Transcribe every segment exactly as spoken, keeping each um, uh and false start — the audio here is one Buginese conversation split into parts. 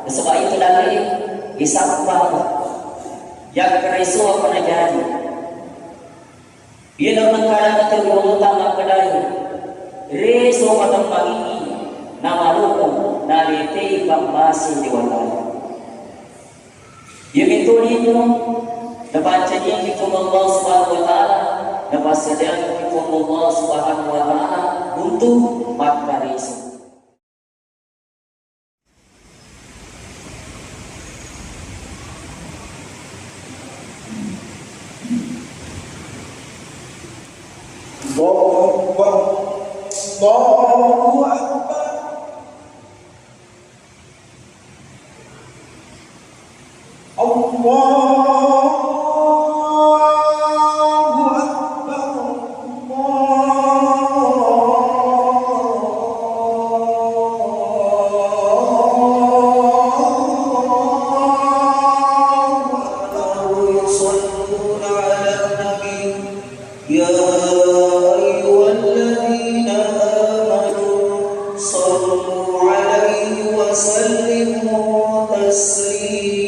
Nasaba itu dalle isappa yakkareso apa najaji. Iya dalam keadaan tergolong tak makkedai reso patemmangi namaluku naletei pammase dewata. Iya mitodinno napancajiki Puang Allah Subhanahu wa Ta'ala, napassadiangiki Puang Allah Subhanahu wa Ta'ala untuk makkareso. Allahu Akbar. Allahu Akbar. Allahu Akbar. Allahu Akbar. Yusalluna ala nabi. يا أيها الذين آمنوا صلوا عليه وسلموا تسليما.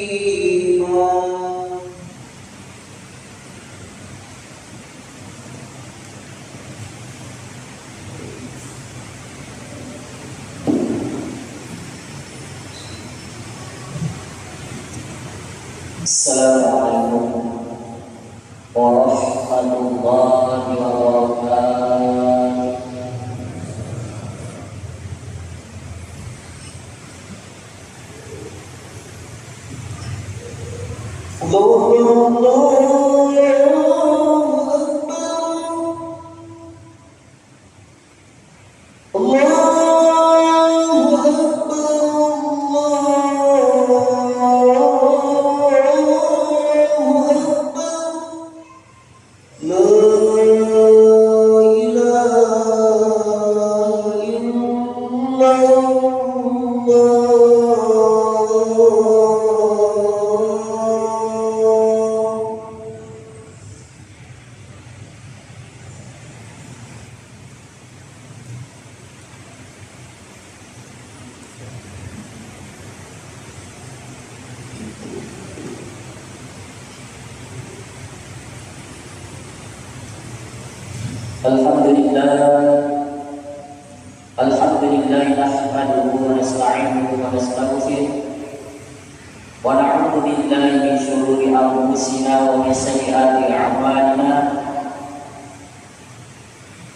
السلام عليكم ورحمة الله وبركاته. الله أكبر، الله أكبر. الله أكبر، الله أكبر. لا إله إلا الله. الحمد لله. الحمد لله نحمده ونستعينه ونستغفره، ونعوذ بالله من شرور أنفسنا ومن سيئات أعمالنا.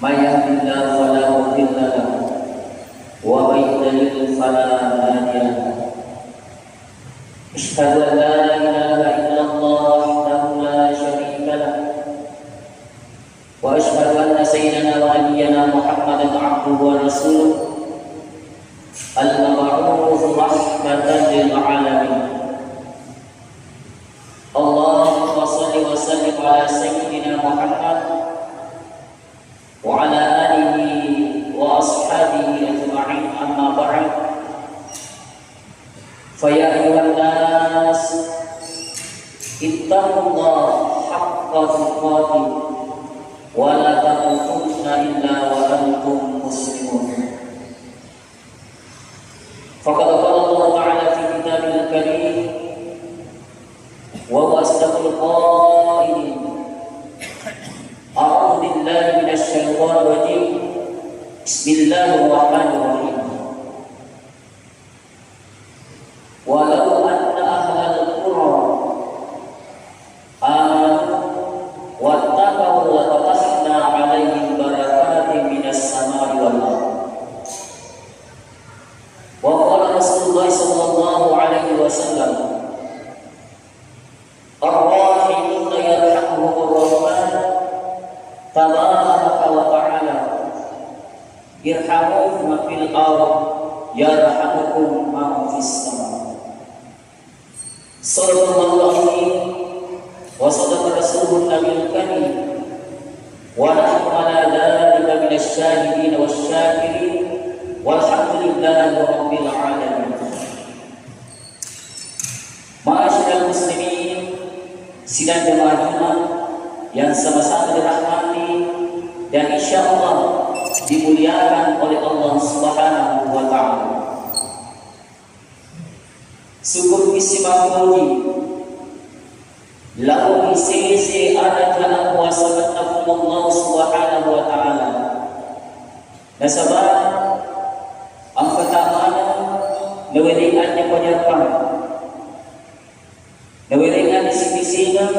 من يهد الله فلا مضل له، ومن يضلل فلا هادي له. أشهد أن لا إله إلا الله وحده لا شريك له، وأشهد أن سيدنا ونبينا محمدا عبده ورسوله المبعوث رحمة للعالمين. اللهم صل وسلم على سيدنا محمد وعلى آله وأصحابه أجمعين، أما بعد، فيا أيها الناس، اتقوا الله حق تقاته ولا تموتن إلا وأنتم مسلمون. فقد قال الله تعالى في كتابه الكريم، وهو أصدق القائلين: أعوذ بالله من الشيطان الرجيم. بسم الله الرحمن الرحيم. ولو أن أهل القرى آمنوا واتقوا لفتحنا عليهم بركات من السماء والأرض. وقال رسول الله صلى الله عليه وسلم: الراحمون يرحمهم الرحمن تبارك وتعالى، ارحموا من في الأرض يرحمكم من في السماء. صدق الله العظيم وصدق رسوله النبي الكريم، ونحن على ذلك من الشاهدين والشاكرين، والحمد لله رب العالمين. Ma'asyiral muslimin, sidang jamaah Jumat yang sama-sama dirahmati dan insya Allah dimuliakan oleh Allah Subhanahu wa Ta'ala. Syukur isi mappoji, lao isese araja akuasangenna Puang Allah Subhanahu wa Ta'ala. Nasaba engka tau maneng nawedding anynyampang, nawedding anysibisingeng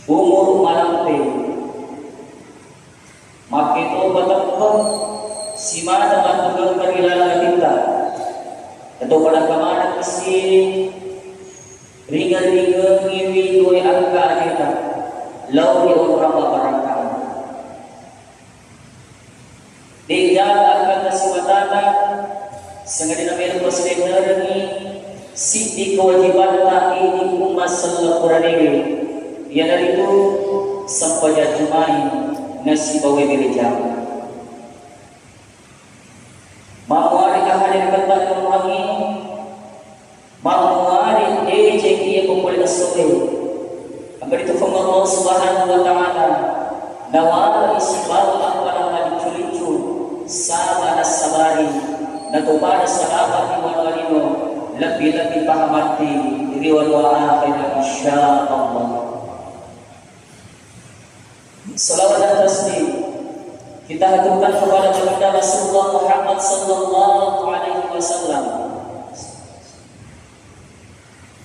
umuru malampe. Makketo pateppe simata mattugengka ri laleng atitta. Nato pada kamaneng isi ringeng-ringengiwi dua engka ajeta lao ri onrong mabbarakka. De'gaga engka kasimatana, sangadinna melo pasilennerengngi siddi kewajibanna idi umma selleng puranewe, iyanaritu sempajang jumai nasibawa bere jama. Mammuari ahadere ketta kemuangi, mammuari deceng iya ko pole essoe. Engka ritu Puang Allah Subhanahu wa Ta'ala nawala sibawa appalang maliccu-liccu, saba nassabari, natopada salama ri wanua lino, lebbi-lebbi pahamatti ri wanua akhirat, insya Allah. Salawat dan taslim kita haturkan kepada Baginda Rasulullah Muhammad sallallahu alaihi wasallam.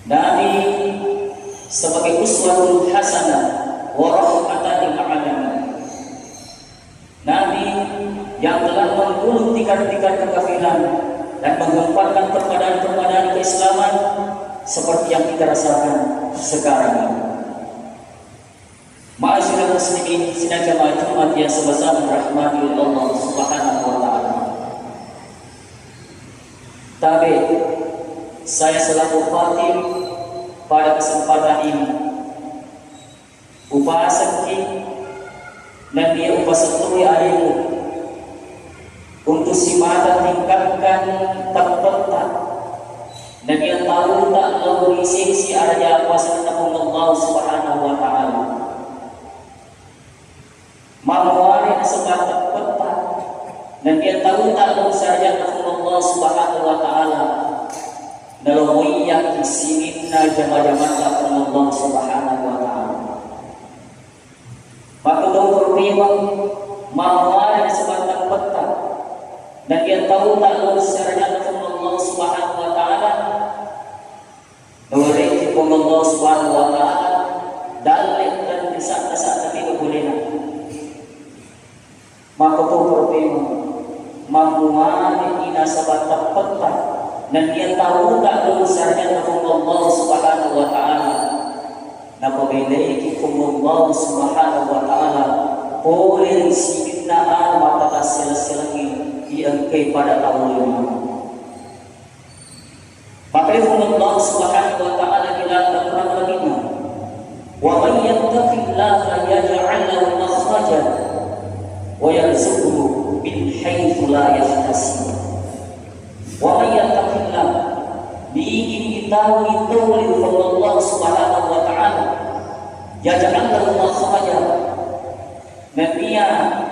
Nabi sebagai uswatun hasanah wa rahmatan lil alamin. Nabi yang telah menggulung tikar-tikar kekafiran dan menghempaskan permadani-permadani keislaman seperti yang kita rasakan sekarang ini. Ma'asyiral muslimin, sidang jamaah Jumat yang sama-sama dirahmati oleh Allah Subhanahu wa Ta'ala. Tabe, saya selaku khatib pada kesempatan ini, upasakki nennia upasettui alemu untuk simata tingkatkan teppetta nennia tauta lao ri sisi araja akuasanna Puang Allah Subhanahu wa Ta'ala. Mammuare nasaba teppetta nennia tauta lao ri sarajanna Puang Allah Subhanahu wa Ta'ala, nalomoiyakki sininna jama-jamanna Puang Allah Subhanahu wa Ta'ala. Makkutoparo memang mammuare nasaba teppetta nennia tauta lao ri sarajanna Puang Allah Subhanahu wa Ta'ala, nawerekki Puang Allah Subhanahu wa Ta'ala dalle dan risakka-sakka mega polena. Makkutoparo memang mammuare nasaba teppetta nennia tauta lao ri sarajanna Puang Allah Subhanahu wa Ta'ala. Napabelaiki Puang Allah Subhanahu wa Ta'ala pole ri sininna anu mappatasseleng-selengnge iengkai pada tau lima. Makkedai Puang Allah Subhanahu wa Ta'ala ri laleng Al-Qur'an Karimna, "Wa man yattaqillaha yaj'al lahu makhraja wa yarzuqhu min haitsu la yahtasib." Wa may yattaqillah, nigi-nigi tau itau ri Puang Allah Subhanahu wa Ta'ala, yaj'al lahu makhraja, nennia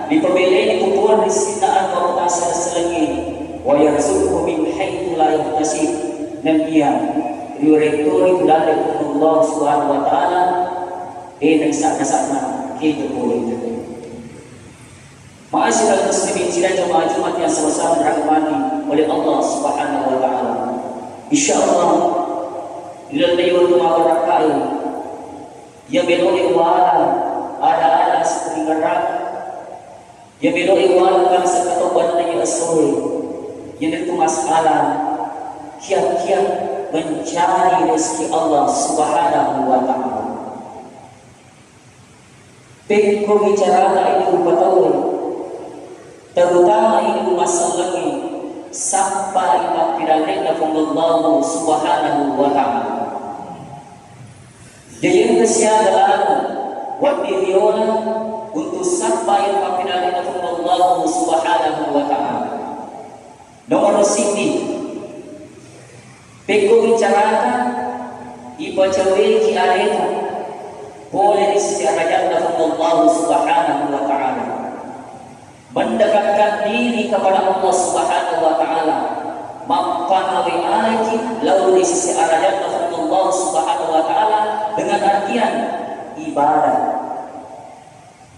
ripabeleni kupuang ri sininna anu mappatasseleng-selengnge, wa yarzuqhu min haitsu la yahtasib, nennia riwerettoni dalle Puang Allah Subhanahu wa Ta'ala, de naisakka-sakka kega polena. Ma'asyiral muslimin, sidang jamaah Jumat yang sama-sama dirahmati oleh Allah Subhanahu wa Ta'ala. Insya Allah, ri lalenna wettu mabarakkae, iya meloe wala ada-ada sitringerang, iya meloe wala bangsa katobbanna iya essoe, iyanaritu masalah kiat-kiat mencari rezeki Allah Subhanahu wa Ta'ala. Pekko bicarana idi rupa tauwe, terutama idi umma sellengnge, sappai mappidallenna Puang Allah Subhanahu wa Ta'ala. Jaji engka siaga lalo wedding riolo untuk sappai mappidallenna Puang Allah Subhanahu wa Ta'ala. Nomoro siddi, pekko bicarata ipacaweki aleta pole ri sisi arajanna Puang Allah Subhanahu wa Ta'ala. Mendekatkan diri kepada Allah Subhanahu wa Ta'ala, mappanawe aleki lao sisi arajanna Allah Subhanahu wa Ta'ala dengan artian ibadah.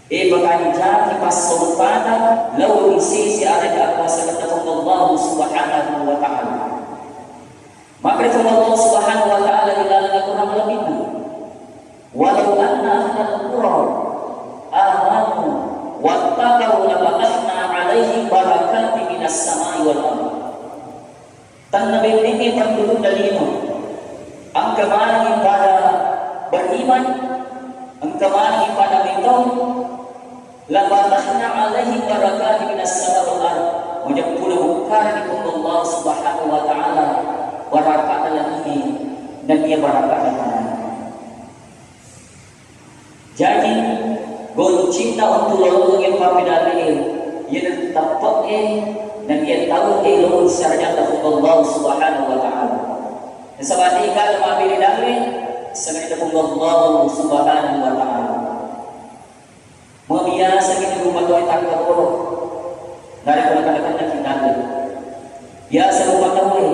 E, pakanja ki passompana lao ri sisi araja akuasakenna Allah Subhanahu wa Ta'ala. Maka Allah Subhanahu wa Ta'ala ri laleng Al-Qur'an lebihna, "Walau anna ahlal qura amanu wattaqau lafatahna alaihim barakatin minas samai wal ardh." Tennabenne'e pendudukna lino, engka manengngi pada beriman, engka manengngi pada metau, lafatahna alaihim barakatin minas samai wal ardh. Majeppuna bukkarani Puang Allah Subhanahu wa Ta'ala baraka'na langi'e nennia baraka'na tanae. Jaji, goncinna untu lolongengngi pappedalle, iyanatu teppe'e nennia tauwe lao ri sarajanna Puang Allah Subhanahu wa Ta'ala. Nasaba de'gaga mabbere dalle selain Puang Allah Subhanahu wa Ta'ala. Mabiasa ki rupa tauwe takkalolo, narekko nakenna-kennaki dalle. Biasa rupa tauwe,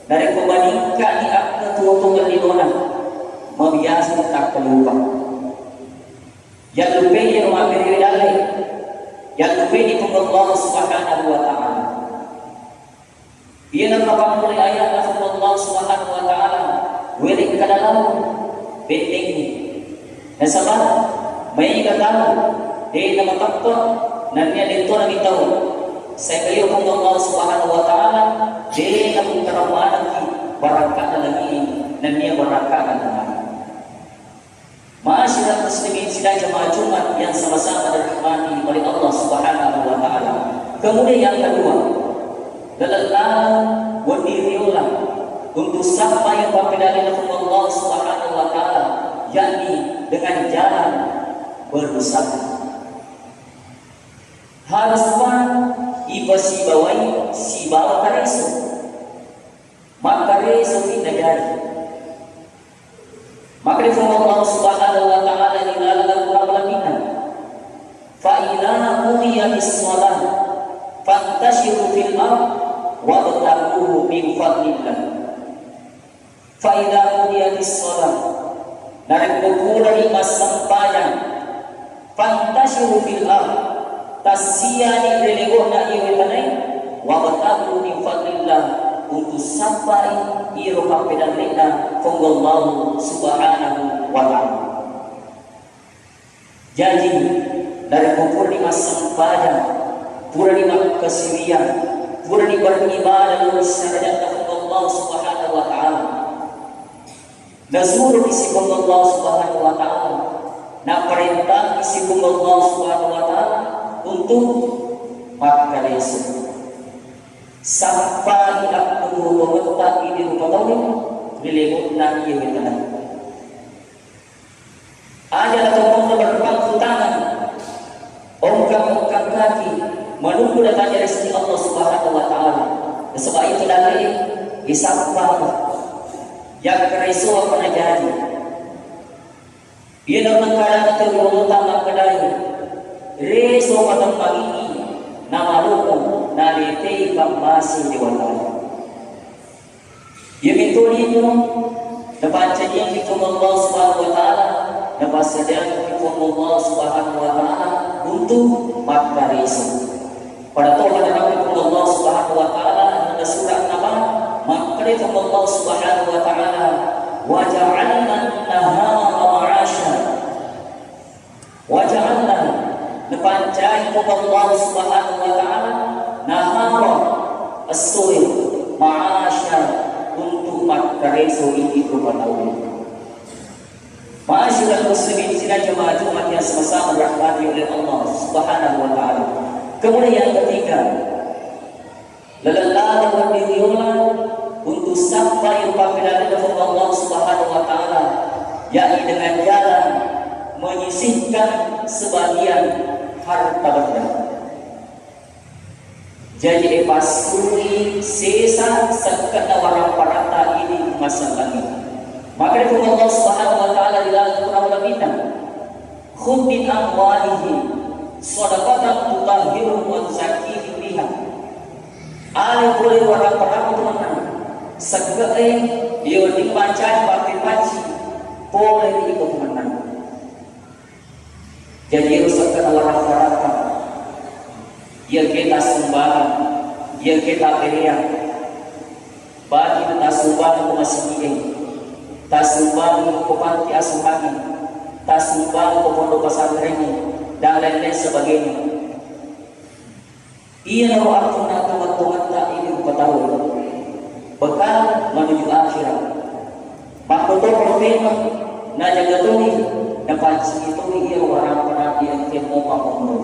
narekko maningkani akketuo-tuongeng linona, mabiasa takkalupa. Yallupai iyaro mabberewe dalle, yallupai ni Puang Allah Subhanahu wa Ta'ala. Iyana mappammula aya'na Puang Allah Subhanahu wa Ta'ala, wele kada lao bennengngi. Nasaba maega tau de namateppe, nennia de'tona mitau. Saengka iyaro Puang Allah Subhanahu wa Ta'ala de naputtara manekki baraka'na langi'e nennia baraka'na tanae. Ma'asyiral muslimin sidang jamaah Jumat yang sama-sama dirahmati oleh Allah Subhanahu wa Ta'ala. Kemudian yang kedua, laleng-laleng wenni riola untuk sappai pappedallena Allah Subhanahu wa Ta'ala, yakni dengan jalan berusaha. Harus pa ipasibawai sibawa kareso. Makkareso fi najari. Makkedai Puang Allah Subhanahu wa Ta'ala ri laleng Al-Qur'an Al-Karim, "Fa idza qudiyatis shalah fantashiru fil ard wabtaghu min fadlillah." Fa idza qudiyatis shalah, narekko purani massempajang, fantashiru fil ard, tassiani ri lebo'na iyewe tanae, wabtaghu min fadlillah, untu sappai iyaro pappedallena Puang Allah Subhanahu wa Ta'ala. Jaji, narekko purani massempajang, purani makkasiwiang, purani beribadah lao ri sarajanna Allah Subhanahu wa Ta'ala, nasuro isi Puang Allah Subhanahu wa Ta'ala, naparentang isi Puang Allah Subhanahu wa Ta'ala untuk makkareso. Sappai akkutuo-tuongetta idi rupa tauwe ri lebo'na iyewe tanae. Aja' natompo'na berpangku tangan, ongkang-ongkang kaki, menunggu datangnya rezeki Allah Subhanahu wa Ta'ala. Sebab itu, dalle, isappa yakkaresoa ko najaji. Iyana engka tau riolota makkedae, reso patemmangi namaloko naletei pammase dewata. Iyamintu lino napancajiangki Puang Allah Subhanahu wa Ta'ala, napassadiangki Puang Allah Subhanahu wa Ta'ala untuk makkareso. Pada to narampe Puang Allah Subhanahu wa Ta'ala, na sura An-Naba, makkedai Puang Allah Subhanahu wa Ta'ala, "Wa ja'alna an-nahara ma'asha." Wa ja'alna, napancai Puang Allah Subhanahu wa Ta'ala, nahara, essoe, ma'asya, untuk makkareso idi rupa tauwe. Ma'asyiral muslimin, sidang jemaah Jumat yang sama-sama dirahmati oleh Allah Subhanahu wa Ta'ala. Kemudian yang ketiga, laleng-laleng wenni riola untuk sappai ri pappedallena Allah Subhanahu wa Ta'ala, yakni dengan jalan menyisihkan sebagian harta benda. Jaji, e, passui sesa sekke'na warang-paranta idi masellengnge. Maka ri Puang Allah Subhanahu wa Ta'ala ri laleng Al-Qur'an Al-Karim, "Khudz min amwalihim shadaqatan tutahhiruhum wa tuzakkihim biha." Ale pole warang-paranta tu mennang, Sekke'e, iya wedding mancaji pappepaci pole ri iko tu mennang. Jaji ero sekke'na warang-warangka, iyakiya tassumbangang, iyakiya tabbereang, bagi tassumbangang ko masigi'e, tassumbangang ko panti asuhangnge, tassumbangang ko pondok pesantrengnge, dan lain-lain sebagainya. Iyanaro artunna tongeng-tongetta idi rupataue, bekal menuju akhirat. Makkotoro tena najaga toni, napaccini toni iyaro warang-warang engkae mopa monro.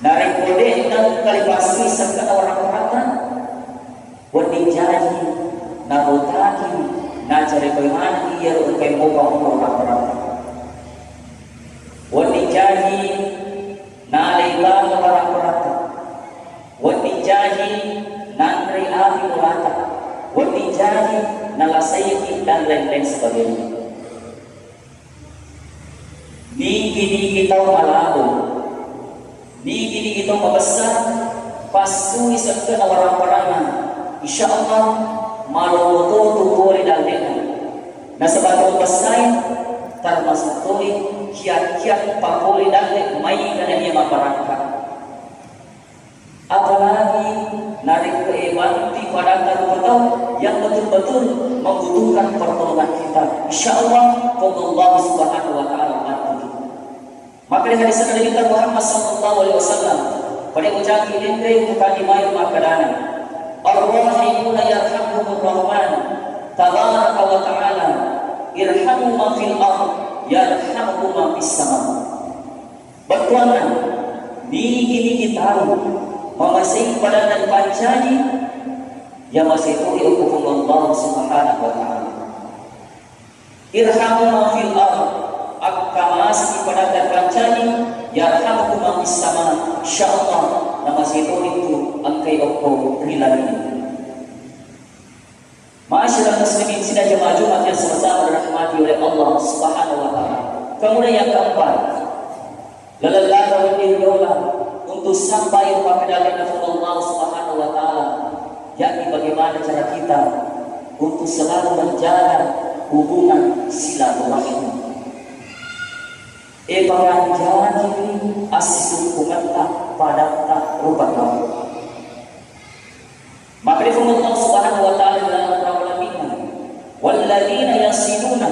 Narekko de' nengka ripasui sekke'na warang-warangta, wedding jaji narotaki, nacarepai maneng iyaro engkae mopa monro warang-warangta. Wedding jaji nalai bawang warang-warangta, wedding jaji nanrei api bolata, wedding jaji nalasaiki dan lain-lain sebagainya. Nigi-nigi tau malabo, nigi-nigi tau mabessa, passui sekke'na warang-warangnga, insya Allah malompo to tu pole dalle'na. Nasaba tau mabessai termasuk toi kiat-kiat papole dalle maega na iya mabbarakka. Apalagi narekko ebanti padatta rupa tau yang betul-betul membutuhkan pertolongan kita, insya Allah Puang Allah Subhanahu wa Ta'ala bantu. Maka ri hadis Nabi kita Muhammad sallallahu alaihi wasallam, pada ucapi lende bukan dimain makadana, "Ar-rahimuna yarhamuhumur rahman tabaraka wa ta'ala, irhamu man fil ard yarhamukum man fis sama." Bettuanna, nigi-nigi tau mamasei padanna ripancaji, ya masei toni okko Puang Allah Subhanahu wa Ta'ala. Irhamu man fil ard, akkamasi padanna ripancaji, yarhamukum man fis sama, insya Allah namasei toni tu engkai okko ri langit. Ma'asyiral muslimin, sidang jamaah Jumat yang sama-sama dirahmati oleh Allah Subhanahu wa Ta'ala. Kemudian yang keempat, laleng ladang wedding riola untuk sampai pada Allah Subhanahu wa Ta'ala, yakni bagaimana cara kita untuk selalu menjaga hubungan silaturahmi. E, pakanjaki assisukkungatta padatta rupa tau. Maka ri Puang Allah Subhanahu wa Ta'ala dalam Al-Qur'an, "Walladzina yasiluna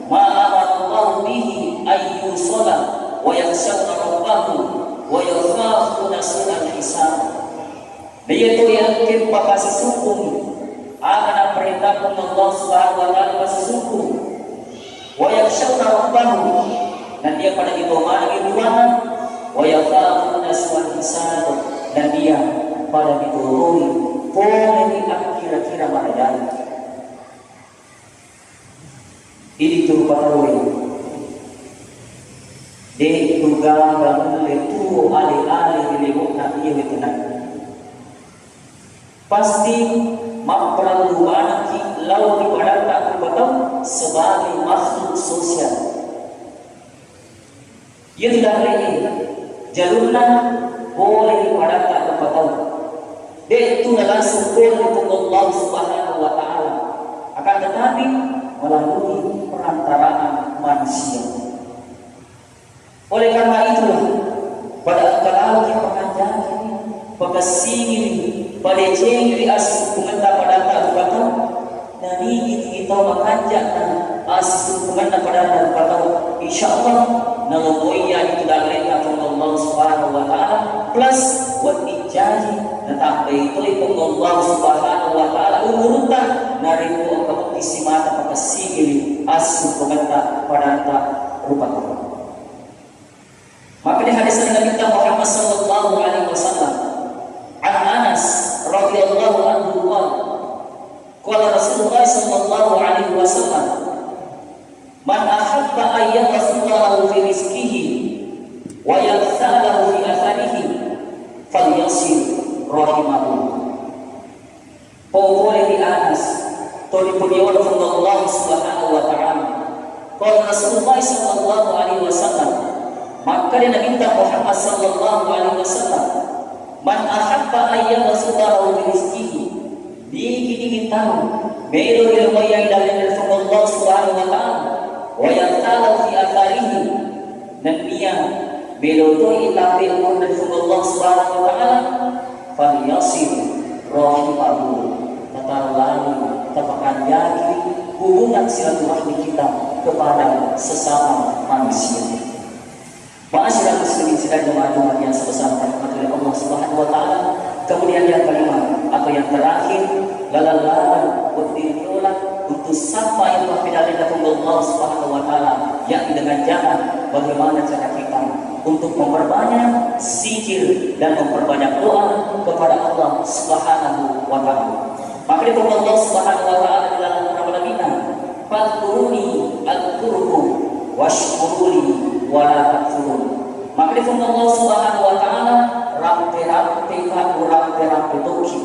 ma amara Allahu bihi an yusala wa yakhshawna rabbahum wa yakhafuna su'al hisab." Na iyatu engkae papasisukkungngi aga naparentah Puang Allah Subhanahu wa Ta'ala pasisukkung. Wa yakhshawna rabbahum, nennia pada mito manengngi Puanna, wa yakhafuna su'al hisab, nennia pada mitoroi pole ri akkira-kira marajae. Idi tu rupa tauwe, de' tu gaga nulle tuo ale-ale ri lebo'na iya wetenna. Pasti mapparellu manekki lao ri padatta rupa tau sebagai makhluk sosial. Iyatu dalle'e jalunna pole ri padatta rupa tau. De' tu nalangsung pole ri Puang Allah Subhanahu wa Ta'ala, akan tetapi melalui perantaraan manusia. Oleh karena itulah, pada engka laloki pakanjaki, pakessingi, padecengi ri assisukkungatta padatta rupa tau, na nigi-nigi tau makanja'na assisukkunganna padatta rupa tau, insya Allah nalomoi itu dalle'na Puang Allah Subhanahu wa Ta'ala, plus wedding jaji natambai toi Puang Allah Subhanahu wa Ta'ala umurutta narekko engka bukti simata pakessingi assisukkungatta padatta rupa tau. Maka di hadis Nabi kita Muhammad sallallahu alaihi wasallam, an Anas radhiyallahu anhu qala, qala Rasulullah sallallahu alaihi wasallam, "Man ahabba an yabsutha lahu fi rizqihi wa yabsutha lahu fi atharihi, falyasil rahimahu." Pole ri Anas, to ripuriolo Puang Allah Subhanahu wa Ta'ala. Qala Rasulullah sallallahu alaihi wasallam, makkeda Nabitta Muhammad sallallahu alaihi wasallam, "Man ahabba an yabsutha lahu fi rizqihi," Digi-digi tau melo ri lompoyang dalle'na Puang Allah Subhanahu wa Ta'ala, wa yaqtafiyya fi atharihi, nennia melo toi itampe umurna ri Puang Allah Subhanahu wa Ta'ala, falyasil rahimahu, tatarlani, tapakanjaki hubungan silaturahmi kita kepada sesama manusia. Ma'asyiral muslimin sidang jamaah Jumat yang sama-sama dirahmati oleh Allah Subhanahu wa Ta'ala. Kemudian yang kelima atau yang terakhir, lalang-lalang wedding riola untuk sappai engka ri dalle'na Puang Allah Subhanahu wa Ta'ala, yakni dengan jalan bagaimana cara kita untuk memperbanyak zikir dan memperbanyak doa kepada Allah Subhanahu wa Ta'ala. Makkedai Puang Allah Subhanahu wa Ta'ala ri laleng Qur'an Nabitta, "Fadhkuruni adzkurkum wasykuruli wala takfurun." Makkedai Puang Allah Subhanahu wa Ta'ala, "Rampe-rampeka, urampe-rampe tokki.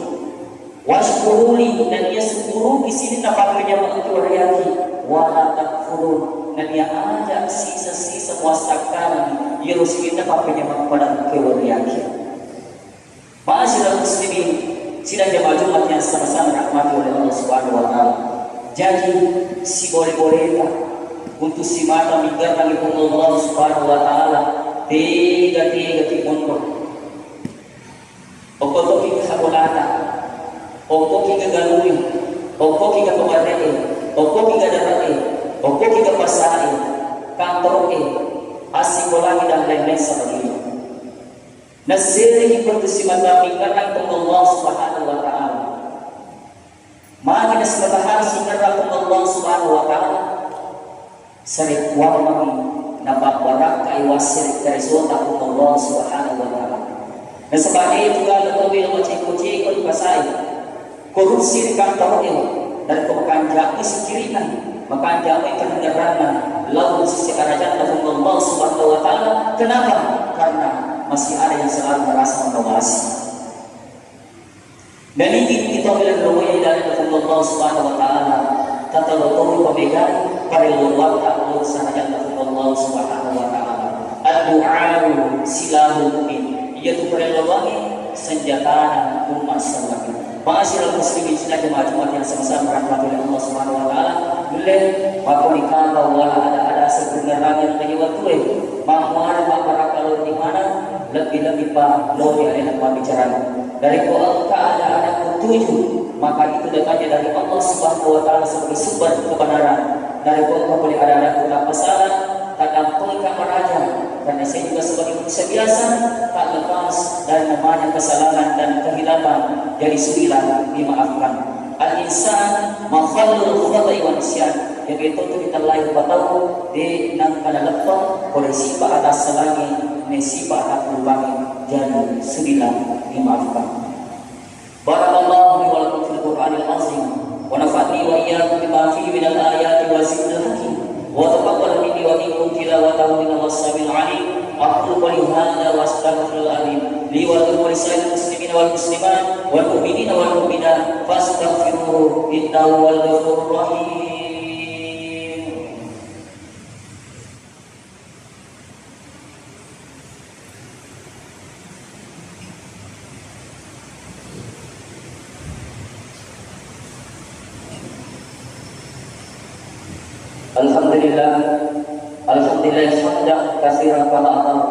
Wasykuruli, nennia sukkuruki sininna pappenyameng engkae wareakki, wala takfurun, nennia aja sisa-sisa muassakkarangi iyaro sininna pappenyameng pada engkae wareakki." Ma'asyiral muslimin, sidang jamaah Jumat yang sama-sama dirahmati oleh Allah Subhanahu wa Ta'ala. Jaji, sibole-boleta untuk simata minggarna ri Puang Allah Subhanahu wa Ta'ala, tega-tega ki monro. Okko toki ka bolata, okko ki ka galui, okko ki ka pabarre'e, okko ki ka dare'e, okko ki ka pasae, kantoro'e, assikolaki dan lain-lain sebagainya. Nassereki Puang tu simata minggarna Puang Allah Subhanahu wa Ta'ala. Magi nasimata harus minggarna Puang Allah Subhanahu wa Ta'ala? Sarekkuammengi napabbarakkai wassere karesota Puang Allah Subhanahu wa Ta'ala. Nasaba de tu gaga tauwe maceko-ceko ri pasae. Korupsi ri kantoro'e, narekko makanja'mi sikkiri'na, makanja'mi kadengeranna, lao ri sese arajanna Puang Allah Subhanahu wa Ta'ala. Kenapa? Karena masih ada yang selalu merasa mengawasi. Naligi kita bilang lomai dari Puang Allah Subhanahu wa Ta'ala, tatalo tau pamegai, parelluatta, lao ri arajanna Puang Allah Subhanahu wa Ta'ala. Ad-du'a'u silahul mu'min. Iyatu parelluangnge senjatana umma selleng. Ma'asyiral muslimin sidang jamaah Jumat yang sama-sama dirahmati oleh Allah Subhanahu wa Ta'ala. Nulle makkoni kapa wala ada-ada sebenarnya yang tadi waktu eh. Mammuare mabbarakka lao ri mana, lebbi-lebbi pa lao ri alena pambicarana. Narekko engka ada-ada petunjuk, maka itu datangnya dari Allah Subhanahu wa Ta'ala sebagai sumber kebenaran. Narekko engka pole ada-ada ku tappa salah, tadampengka maraja, karena saya juga sebagai manusia biasa, tak lepas dari namanya kesalahan dan kehilafan, jadi sudilah dimaafkan. Al-insan makhallul khata'i wa nisyan, jadi itu tu kita lahir batau, de nangka naleppeng, pole sipa atas selangi, ne sipa atas lupangi, jadi sudilah dimaafkan. بارك الله لي ولكم في القرآن العظيم، ونفعني وإياكم بما فيه من الآيات والذكر الحكيم، وتقبل مني ومنكم تلاوته إنه هو السميع العليم. أقول قولي هذا وأستغفر الله العظيم لي ولكم ولسائر المسلمين والمسلمات والمؤمنين والمؤمنات فاستغفروه إنه هو الغفور الرحيم. الحمد لله، الحمد لله حمدا كثيرا كما أمر،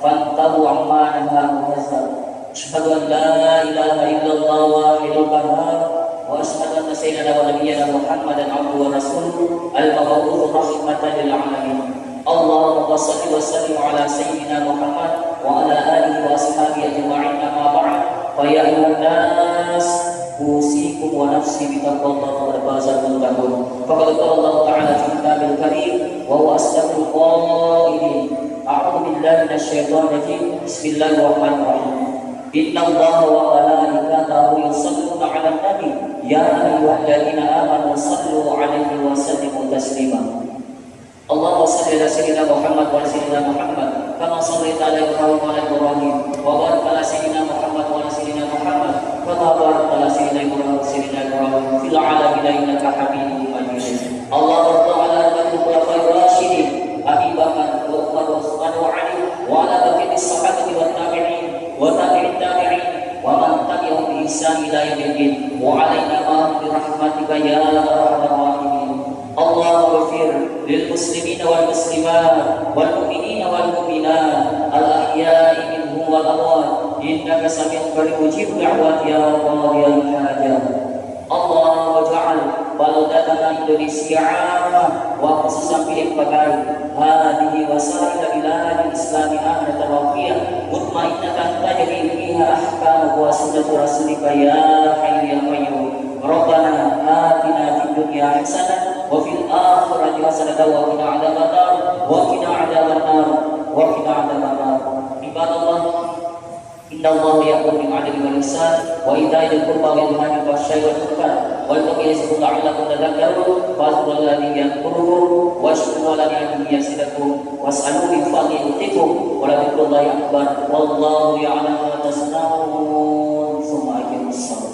فانتهوا عما نهى وحذر. أشهد أن لا إله إلا الله الواحد القهار، وأشهد أن سيدنا ونبينا محمدا عبده ورسوله المبعوث رحمة للعالمين. اللهم صل وسلم على سيدنا محمد وعلى آله وأصحابه أجمعين، أما بعد، فيا أيها الناس، أوصيكم ونفسي بتقوى الله، فقد فاز المتقون. فقد قال الله تعالى في كتابه الكريم وهو أصدق القائلين: أعوذ بالله من الشيطان الرجيم. بسم الله الرحمن الرحيم. إن الله وملائكته يصلون على النبي، يا أيها الذين آمنوا صلوا عليه وسلموا تسليما. اللهم صل على سيدنا محمد وعلى سيدنا محمد كما صليت على إبراهيم وعلى إبراهيم، وبارك على سيدنا محمد وعلى سيدنا محمد كما باركت على سيدنا إبراهيم وعلى سيدنا إبراهيم في العالمين إنك حميد مجيد. اللهم ارض عن أئمة الخلفاء الراشدين أبي بكر وعمر وعثمان وعلي، وعلى بقية الصحابة والتابعين وتابع التابعين ومن تبعهم بإحسان إلى يوم الدين، وعلينا أرحم الراحمين. اللهم اغفر للمسلمين والمسلمات والمؤمنين والمؤمنات الأحياء منهم والأموات إنك سميع قريب مجيب الدعوات يا قاضي الحاجات. اللهم اجعل بلدتنا إندونيسيا عامة وخصوصا في الإقبال هذه وسائر بلاد الإسلام آمنة راخية مطمئنة تجري فيها أحكامك وسنة رسولك يا حي يا قيوم. ربنا آتنا في الدنيا حسنة وفي الآخرة حسنة وقنا عذاب النار، وقنا عذاب النار، وقنا عذاب النار. عباد الله، إن الله يأمر بالعدل والإحسان وإيتاء ذي القربى وينهى عن الفحشاء والمنكر والبغي يعظكم لعلكم تذكرون. فاذكروا الله العظيم يذكركم واشكروه على نعمه يزدكم واسألوه من فضله يؤتكم ولذكر الله أكبر والله يعلم ما تصنعون. ثم أقيموا الصلاة.